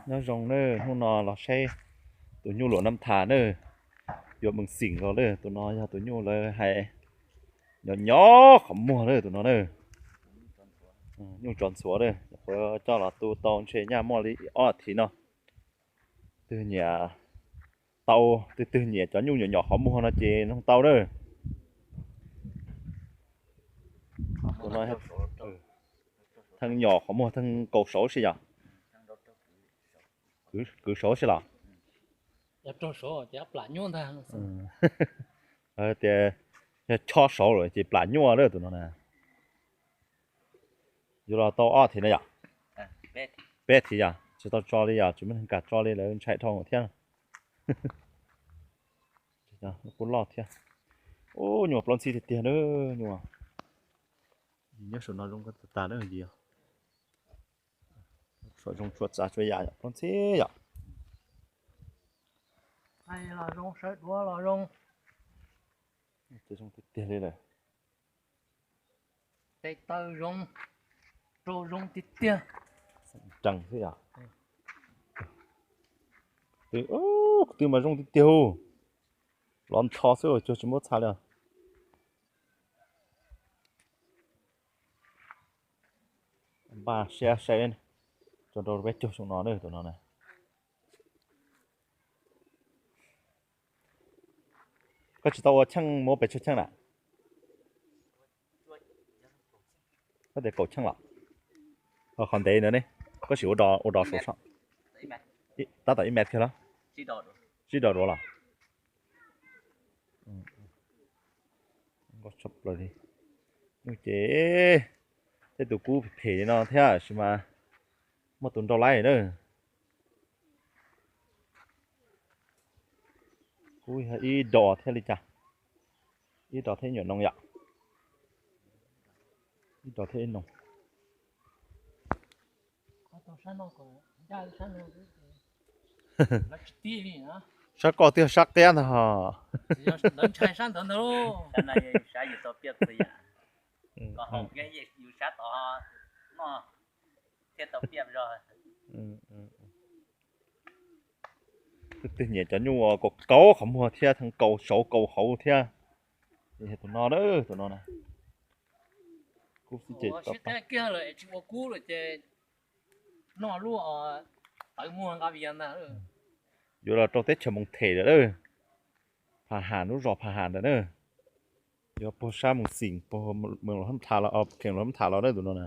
Nyob zoo na, hnub no los saib tus nyuj luam Nab Thas na, yuav mees xim los lawm. Tus no yog tus nyuj lawv hais nyob nyob qhov muag na, tus no na. Nyuj tsov ntxhuav na, nyuam qhuav coj los tu tau ntshe nyaj muaj li ob thiv no. Twg nyiam tau, twg twg nyiam cov nyuj nyob nyob qhov muag no ces nug tau na. Tus no, thee nyob qhov muag thee kaus saud si yom. Kwv saud si los? Tias yog chob saud lawm ces plam nyuaj lawm tus no na. Yuav los tau ob thiv na yom? Peb thiv yom, tsis tau tso li yom, tsis muaj neeg kam tso li, lawv ntshai dhau thiab. Kuj loj thiab. Ub, nyuam plaub ntxhib tiag tiag na, nyuam. Nyob saum no zoo tas tas na yom. Saum zoo tsuas txav tsuas yam yom, plaub ntxhib yom. Los zoo, sawv duav los zoo. Ces zoo tiag tiag li lawm. Tes taw zoo, rau zoo tiag tiag. Rees xwb yom. Twb, twb mas zoo tiag tiag hu. Lov ntsho xwb cuag tsis muab txha li. Npaj siab saib, tso rau peb caug xyoo no na, tus no na. Koj tsis tau ua cheej, muab pes tsawg cheej na? Koj tias kaum cheej los? Qhov ntev ntawd ne, koj sim ua dov, ua dov saum soj. Tab tom ib mev kiag los? Sib dov duav los? Ces tej tus kub phem li no thiab sis mas muaj tus nrau laib na. Kub yog ib dos thiab li cas, ib dos thiab nyuam noog yom, ib dos thiab ib noog. Sab koj twb yog sab qiab ntag hos. Twb twg nyiam cov nyuj kaus kaus qhov muag thiab theej kaus saud kaus hauv thiab. Tus no, tus no na. Kub xwb ces tsis ua kub lawm ces noj lub tawv muag nqa vias ntag. Yuav los rau teb chaws Moos Them lawm. Phas Has, lub zos Phas Has ntawd na. Yuav puag sab Moos Xim, puag Moos Los Hab Tham los, Kheem Los Hab Tham los na tus no na.